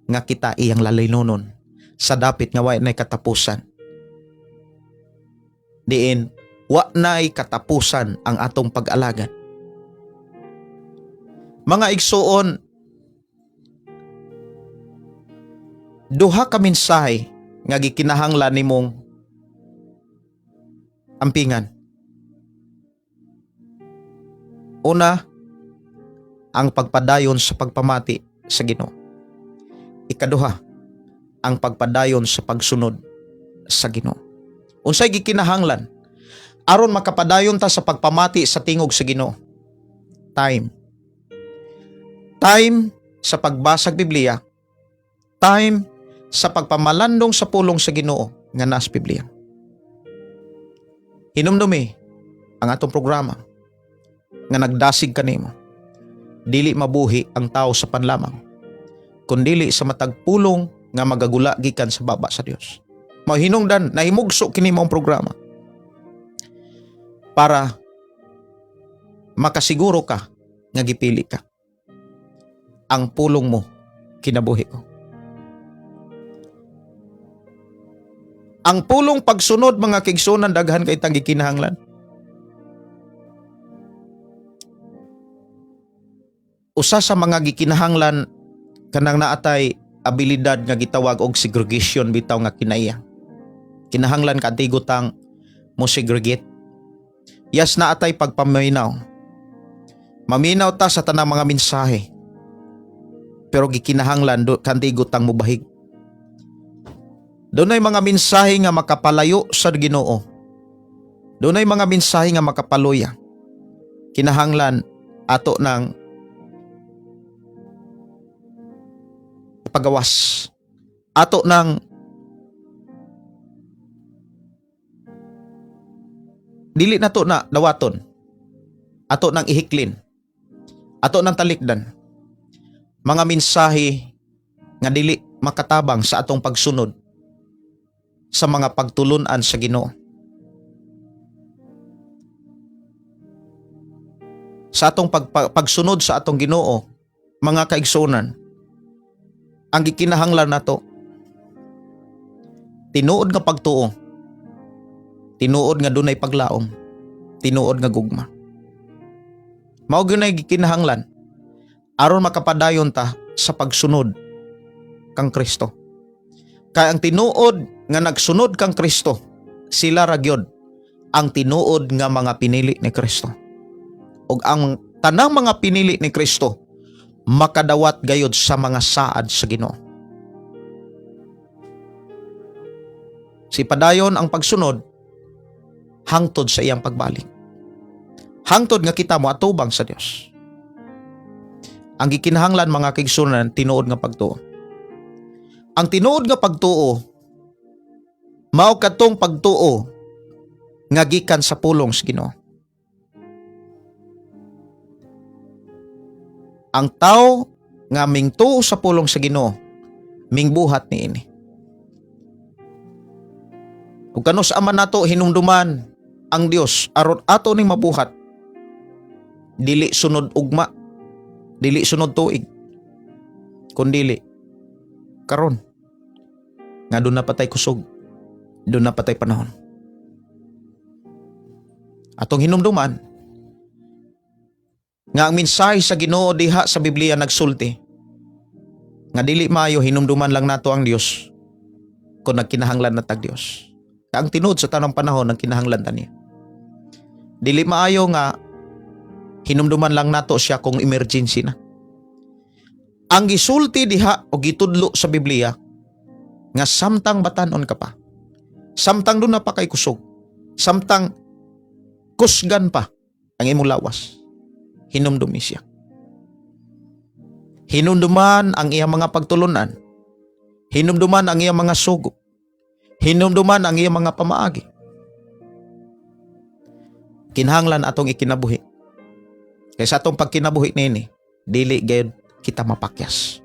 nga kita iyang lalinonon sa dapit nga wa nay katapusan, diin wa nay katapusan ang atong pag-alagad. Mga igsuon, duha ka mensahe nga gikinahanglan nimong ampingan. Una, ang pagpadayon sa pagpamati sa Ginoo. Ikaduha, ang pagpadayon sa pagsunod sa Ginoo. Unsay gikinahanglan aron makapadayon ta sa pagpamati sa tingog sa Ginoo? Time. Time sa pagbasag Biblia. Time sa pagpamalandong sa pulong sa Ginoo nga nas Biblia. Hinumdumi, Ang atong programa nga nagdasig kanimo. Dili mabuhi ang tao sa panlamang, kundili sa matag pulong nga magagula gikan sa baba sa Dios. Mao hinungdan nahimugso kini maong programa para makasiguro ka nga gipili ka. Ang pulong mo kinabuhi ko. Ang pulong pagsunod, mga kaigsuonan, daghan kay tang gikinahanglan. Usa sa mga gikinahanglan kanang naatay abilidad nga gitawag og segregation bitaw nga kinaiya. Kinahanglan kantigo tang mo segregate. Yes, naatay pagpaminaw. Maminaw ta sa tanang mga mensahe. Pero gikinahanglan do, kantigo tang mubahig. Dunay mga mensahe nga makapalayo sa Ginoo. Dunay mga mensahe nga makapaluya. Kinahanglan ato ng pagawas. Ato ng dili na to na dawaton. Ato nang ihiklin. Ato nang talikdan. Mga mensahe nga dili makatabang sa atong pagsunod sa mga pagtulunan sa Ginoo. Sa atong pagsunod sa atong Ginoo, mga kaigsuonan, ang gikinahanglan nato tinuod nga pagtuo, tinuod nga dunay paglaom, tinuod nga gugma. Mao gyud nay gikinahanglan aron makapadayon ta sa pagsunod kang Kristo. Kay ang tinuod nga nagsunod kang Kristo, sila ra gyud ang tinuod nga mga pinili ni Kristo. Ug ang tanang mga pinili ni Kristo makadawat gayod sa mga saad sa Ginoo. Si padayon ang pagsunod hangtod sa iyang pagbalik. Hangtod nga kita mo atubang sa Dios. Ang gikinahanglan, mga kaigsuonan, tinuod nga pagtuo. Ang tinuod nga pagtuo mao kadtong pagtuo nga gikan sa pulong sa Ginoo. Ang tao nga mingtuo sa pulong sa Ginoo, mingbuhat niini. Ug kanus ama nato hinumduman ang Dios aron ato ning mabuhat, dili sunod ugma, dili sunod tuig, kundili karon nga duna pa tay kusog, duna pa tay panahon. Atong hinumduman nga ang mensahe sa Ginoo diha sa Biblia nagsulti nga dili maayo hinumduman lang nato ang Dios kung nagkinahanglan na tag Dios. Ang tinuod sa tanang panahon ang kinahanglan ta niya. Dili maayo nga hinumduman lang nato siya kung emergency na. Ang gisulti diha o gitudlo sa Biblia nga samtang batanon ka pa, samtang duna pa kay kusog, samtang kusgan pa ang imong lawas, hinumdumi siya. Hinumduman ang iyang mga pagtulunan. Hinumduman ang iyang mga sugo. Hinumduman ang iyang mga pamaagi. Kinahanglan atong ikinabuhi. Kay sa atong pagkinabuhi nini, dili gayud kita mapakyas.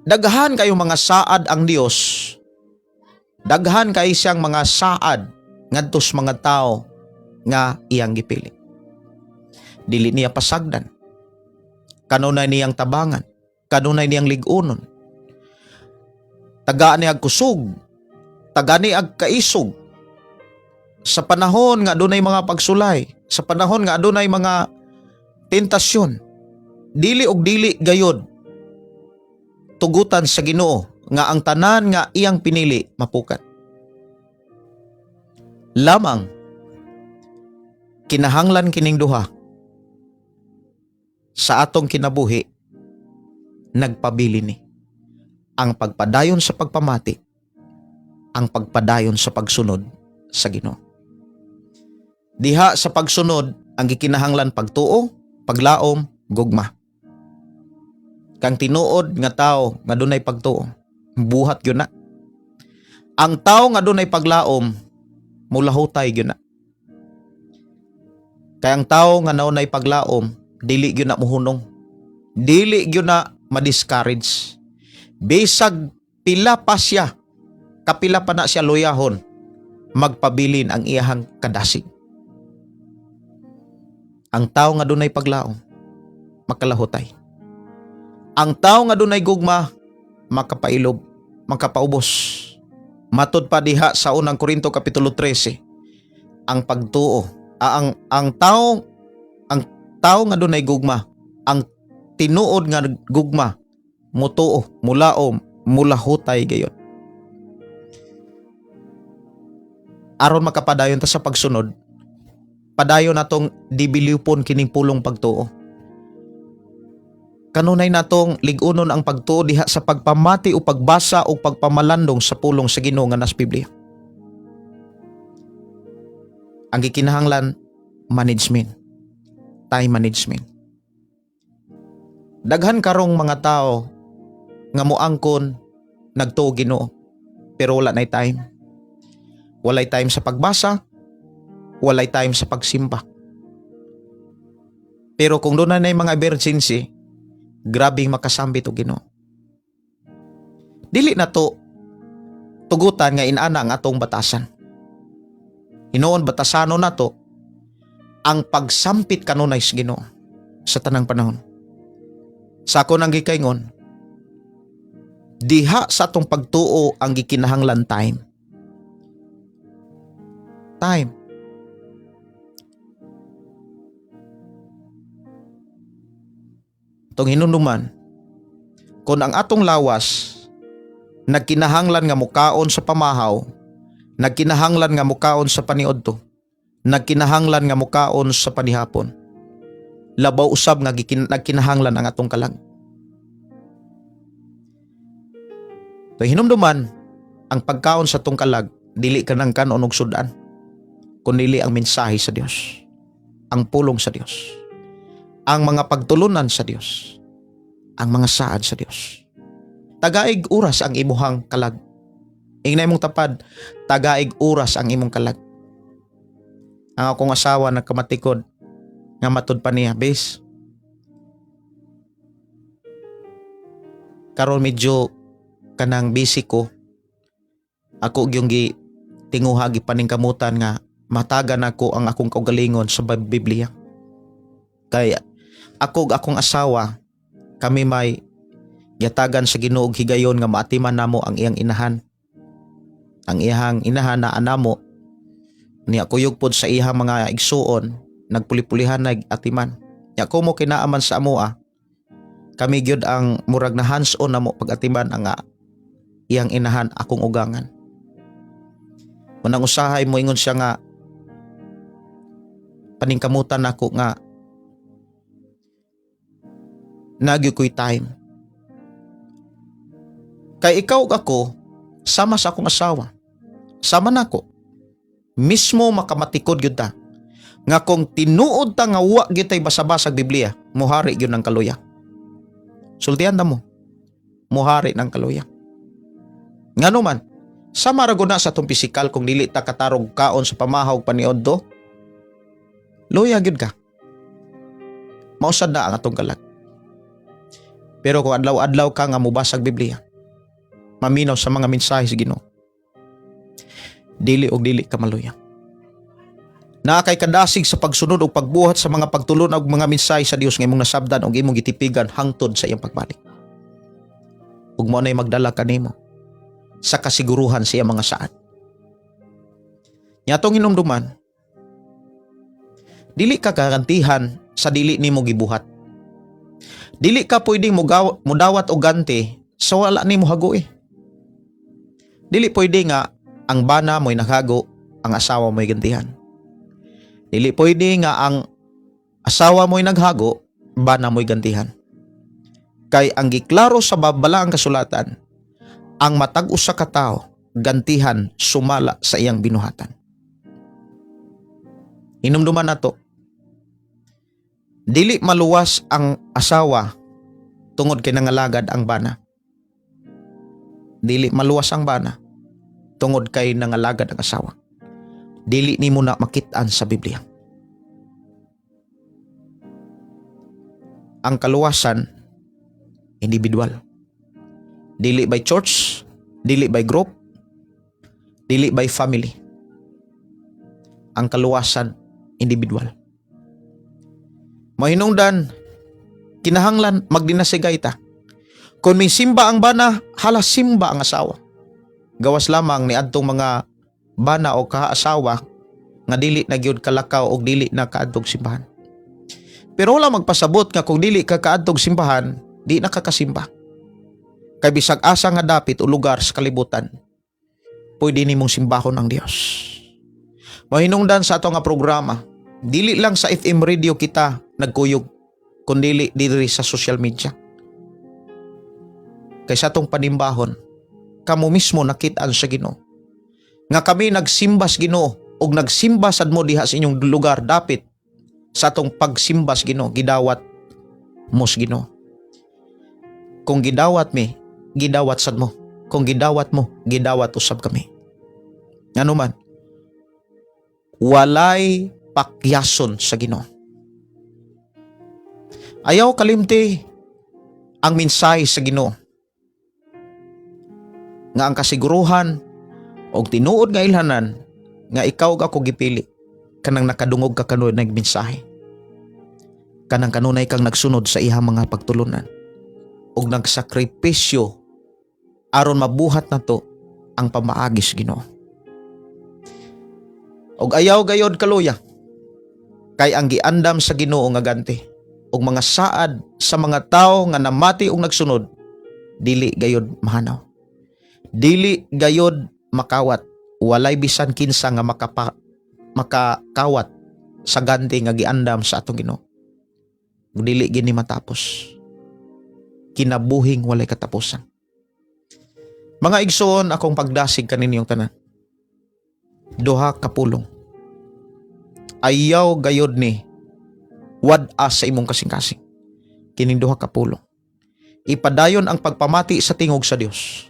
Daghan kayo mga saad ang Dios. Daghan kay siyang mga saad ngadto sa mga tao nga iyang gipili. Dili niya pasagdan. Kanunay niyang tabangan, kanunay niyang lig-unon. Tagaan niya ag kusog, tagaan niya ag kaisog. Sa panahon nga adunay mga pagsulay, sa panahon nga adunay mga tentasyon, dili og dili gayod tugutan sa Ginoo nga ang tanan nga iyang pinili mapukat. Lamang kinahanglan kining duha sa atong kinabuhi, nagpabili ni ang pagpadayon sa pagpamati, ang pagpadayon sa pagsunod sa Ginoo. Diha sa pagsunod ang gikinahanglan pagtuo, paglaom, gugma. Kang tinuod nga tao nga dunay pagtuo, buhat gyud na. Ang tao nga dunay paglaom, Mulahutay gyud na. Kay ang tao nga naunay paglaom, dili gyud na muhunong. Dili gyud na ma-discourage. Bisag pila pa siya, kapila pa na siya luyahon, magpabilin ang iyahang kadasig. Ang tao nga dunay paglaom, makalahutay. Ang tao nga dunay gugma, makapailob, makapaubos. Matud pa diha sa Unang Korinto kapitulo 13, ang pagtuo, ang tao nga dunay gugma, ang tinuod nga gugma, mutuo, mulaom, mulahutay gayon. Aron makapadayon ta sa pagsunod, padayon natong dibilipon kining pulong pagtuo. Kanunay natong lig-unon ang pagtuo diha sa pagpamati o pagbasa o pagpamalandong sa pulong sa Ginoo nga nas Biblia. Ang gikinahanglan, management. Time management. Daghan karong mga tao nga moangkon nagtuo Ginoo pero wala nay time. Walay time sa pagbasa, walay time sa pagsimba. Pero kung doon na mga emergency, grabing makasambit og Ginoo. Dili na to tugutan nga inana ang atong batasan. Hinuon batasano na to ang pagsampit kanunay sa Ginoo sa tanang panahon. Sa ako nang gikaingon, diha sa atong pagtuo ang gikinahanglan time. Time. Itong hinumduman, kung ang atong lawas nagkinahanglan nga mukaon sa pamahaw, nagkinahanglan nga mukaon sa paniudto, nagkinahanglan nga mukaon sa panihapon, labaw usab nga nagkinahanglan ang atong kalag. Itong hinumduman, ang pagkaon sa atong kalag, dili ka nang kanon og sudan, kun dili ang mensahe sa Dios, ang pulong sa Dios, ang mga pagtulunan sa Dios, ang mga saad sa Dios. Tagaig oras ang imuhang kalag. Ingna imong tapad, tagaig oras ang imong kalag. Ang akong asawa nagkamatikod nga matud pa niya, bes. Karon medyo kanang busy ko. Ako gyung gi tinguha gipaningkamutan nga matagan ako ang akong kaugalingon sa Biblia. Kay ako ug akong asawa, kami may yatagan sa Ginoo og higayon nga maatiman namo ang iyang inahan. Ang iyang inahan na anamo niya kuyog pod sa iyang mga igsuon, nagpuli-pulihan nag atiman. Nya ko mo kinaaman sa amoa, kami gyud ang murag na hands-on namo pag-atiman ang iyang inahan akong ugangan. Munang usahay mo ingon siya nga paningkamutan nako nga nagyo ko'y time. Kay ikaw ug ako, sama sa akong asawa. Sama nako. Mismo makamatikod gyud ta. Nga kung tinuod ta nga wa gyud tay basa-basag Biblia, muhari gyud ng kaluya. Sultihan ta mo. Muhari ng kaluya. Ngano man, sama ra gud na sa atong pisikal kung dili ta katarog kaon sa pamahaw paniudto. Luya gyud ka. Mausad na ang atong kalag. Pero kung adlaw-adlaw ka nga mobasag Biblia, maminaw sa mga mensahe sa Ginoo, dili og dili ka maluya. Naa kay kadasig sa pagsunod og pagbuhat sa mga pagtulon og mga mensahe sa Dios nga imong nasabdan og imong gitipigan hangtod sa iyang pagbalik. Ug mao nay magdala kanimo sa kasiguruhan sa iyang mga saad. Nya atong hinumduman, dili ka kagantihan sa dili nimo gibuhat. Dili ka pwedeng mudawat og ganti sa wala nimo hago. Dili pwede nga ang bana mo'y naghago, ang asawa mo'y gantihan. Dili pwede nga ang asawa mo'y naghago, bana mo'y gantihan. Kay ang giklaro sa babalaang kasulatan, ang matag usa ka tawo gantihan sumala sa iyang binuhatan. Hinumduman nato, dili maluwas ang asawa tungod kay nangalagad ang bana. Dili maluwas ang bana tungod kay nangalagad ang asawa. Dili nimo na makit-an sa Biblia. Ang kaluwasan individual. Dili by church, dili by group, dili by family. Ang kaluwasan individual. Mahinungdan, kinahanglan magdinasigay ta. Kung may simba ang bana, hala simba ang asawa. Gawas lamang ni adtong mga bana o kaasawa nga dili na gyud kalakaw og dili na kaadtog simbahan. Pero wala magpasabot nga kung dili ka kaadtog simbahan, di na ka kasimba. Kay bisag asa nga dapit o lugar sa kalibutan, pwede nimong simbahon ang Dios. Mahinungdan sa ato nga programa, dili lang sa FM radio kita nagkuyog, kundili diri sa social media. Kay sa atong panimbahon, kamo mismo nakit-an sa Ginoo. Nga kami nagsimba sa Ginoo ug nagsimba sad mo diha sa inyong lugar dapit sa atong pagsimba sa Ginoo, gidawat mo sa Ginoo. Kung gidawat mi, gidawat sad mo. Kung gidawat mo, gidawat usab kami. Ngano man, walay pakyason sa Ginoo. Ayaw kalimti ang mensahe sa Ginoo. Nga ang kasiguruhan og tinuod nga ilhanan nga ikaw ug ako gipili kanang nakadungog ka kanunay nagmensahe. Kanang kanunay kang nagsunod sa iyang mga pagtulunan ug nagsakripisyo aron mabuhat nato ang pamaagi sa Ginoo. Og ayaw gayod kaluya kay ang giandam sa Ginoo nga ganti ug mga saad sa mga tawo nga namati ug nagsunod dili gayod mahanaw. Dili gayod makawat, walay bisan kinsa nga makakawat sa ganti nga giandam sa atong Ginoo. Dili gini matapos. Kinabuhing walay katapusan. Mga igsoon, akong pagdasig kaninyong tanan. Duha ka pulong. Ayaw gayod ni wad-a sa imong kasing-kasing. Kining duha ka pulong. Ipadayon ang pagpamati sa tingog sa Dios.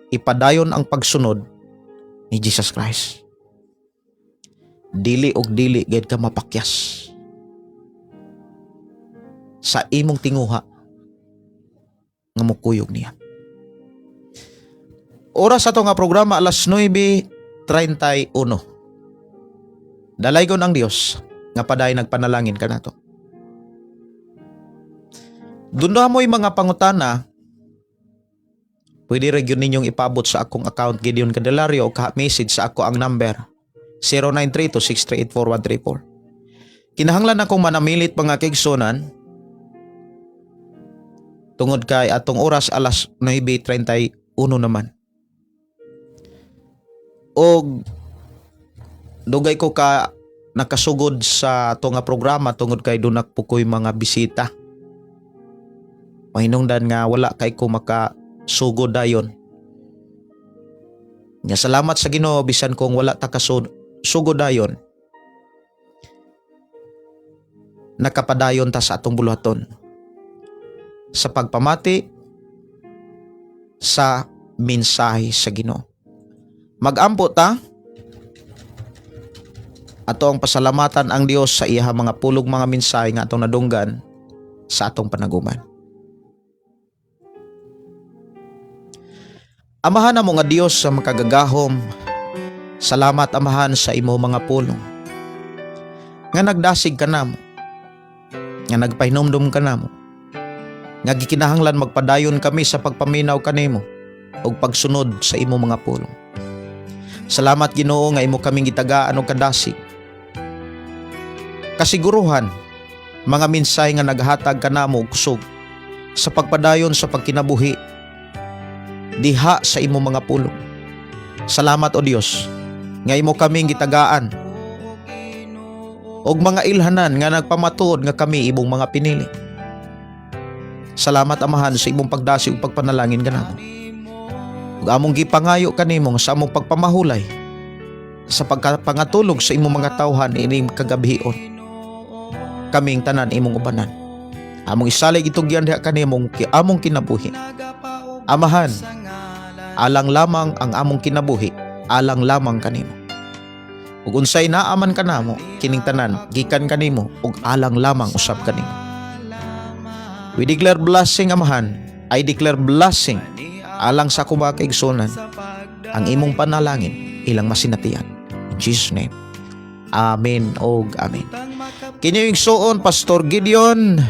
Ipadayon ang pagsunod ni Jesus Christ. Dili og dili gayud ka mapakyas sa imong tinguha nga mukuyog niya. Oras ato nga programa alas 9:31. Dalaygon ang Dios nga paday nagpanalangin kanato. Duna mo'y mga pangutana, pwede ra gyud ninyong ipaabot sa akong account Gideon Candelario o ka message sa ako ang number 0932-638-4134. Kinahanglan akong manamilit, mga kaigsunan, tungod kay atong oras alas 9:31 naman. Og dugay ko ka nakasugod sa ato nga programa tungod kay duna po ko'y mga bisita. Mahinungdan nga wala kay ko makasugod dayon. Nya salamat sa Ginoo bisan kung wala ta kasugod dayon. Nakapadayon ta sa atong buluhaton sa pagpamati sa mensahe sa Ginoo. Magampo ta, ato ang pasalamatan ang Dios sa iya mga pulong, mga mensahe nga atong nadunggan sa atong panaguman. Amahan namo nga Dios sa makagagahom, salamat, Amahan, sa imo mga pulong. Nga nagdasig ka namo, nga nagpahinumdum ka namo, nga gikinahanglan magpadayon kami sa pagpaminaw kanimo ug pagsunod sa imo mga pulong. Salamat, Ginoo, nga imo kaming gitagaan og kadasig. Kasiguruhan, mga minsay nga naghatag kanamo og kusog sa pagpadayon sa pagkinabuhi diha sa imo mga pulong. Salamat, o Dios, nga imo kaming gitagaan og mga ilhanan nga nagpamatuod nga kami imong mga pinili. Salamat, Amahan, sa imong pagdasig ug pagpanalangin kanamo. Ug among gipangayo kanimo nga sa among pagpamahulay sa pagkapangatulog sa imong mga tawhan ining kagabhion, kaming tanan imong ubanan. Among isalig itugyan diha kanimong among kinabuhi. Amahan, alang lamang ang among kinabuhi, alang lamang kanimo. Ug unsay naa man kanamo, kining tanan gikan kanimo ug alang lamang usab kanimo. We declare blessing, Amahan. I declare blessing alang sa akong mga kaigsunan. Ang imong panalangin ilang masinatian. In Jesus' name. Amen og amen. Kini igsuon Pastor Gideon.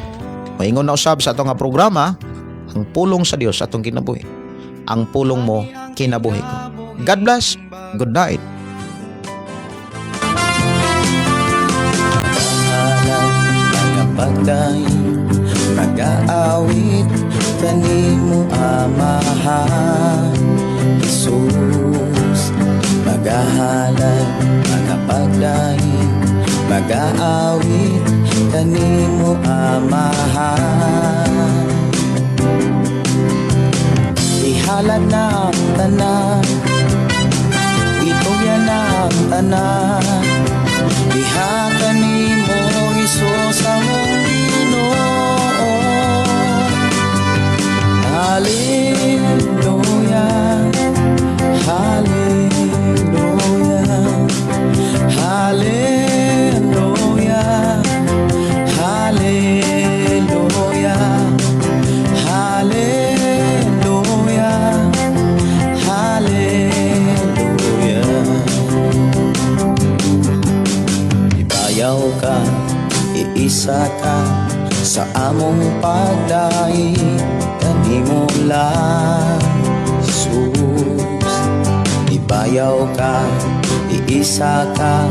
Maingon na usab sa atong nga programa, ang pulong sa Dios atong kinabuhi. Ang pulong mo, kinabuhi ko. God bless. Good night. Pangalan Nagapagdaig, nagaawit kanimo, Amahan Jesus. Magahalad, magapagdaig, magaawit kanimo, Amahan. Ihalad na ang tanan, itugyan na ang tanan. Diha kanimo, Hesus, among Ginoo. Hallelujah. Hallelujah. Hallelujah. Hallelujah. Hallelujah. Hallelujah. Ibayaw ka, iisa ka sa among pagdaig kanimo lang, Jesus. Ibayaw ka, iisa ka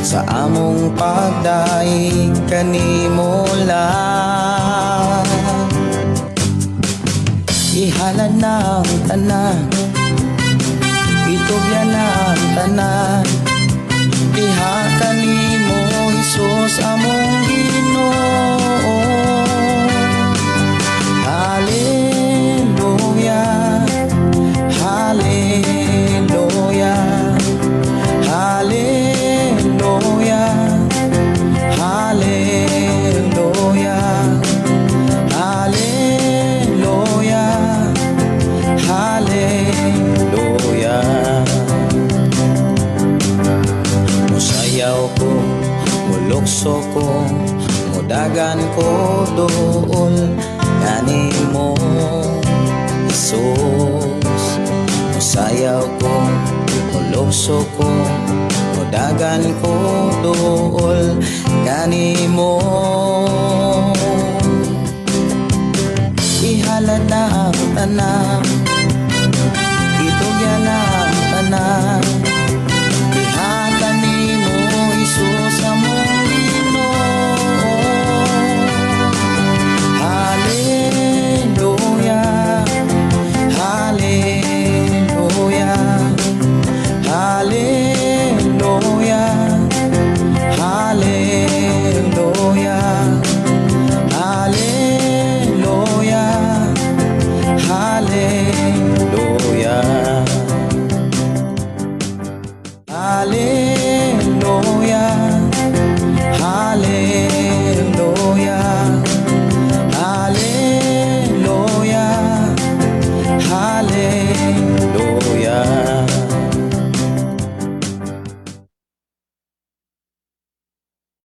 sa among pagdaig kanimo lang. Ihalad na ang tanan, itugyan na ang tanan. Diha kanimo, Hesus, among Ginoo. Hallelujah. Hallelujah. Hallelujah. Hallelujah. Hallelujah. Hallelujah. Musayaw ko, mulukso ko, mudagan ko duol kanimo, Jesus. Musayaw ko, mulukso ko, mudagan ko duol kanimo. Ihalad na ang tanan, itugyan na.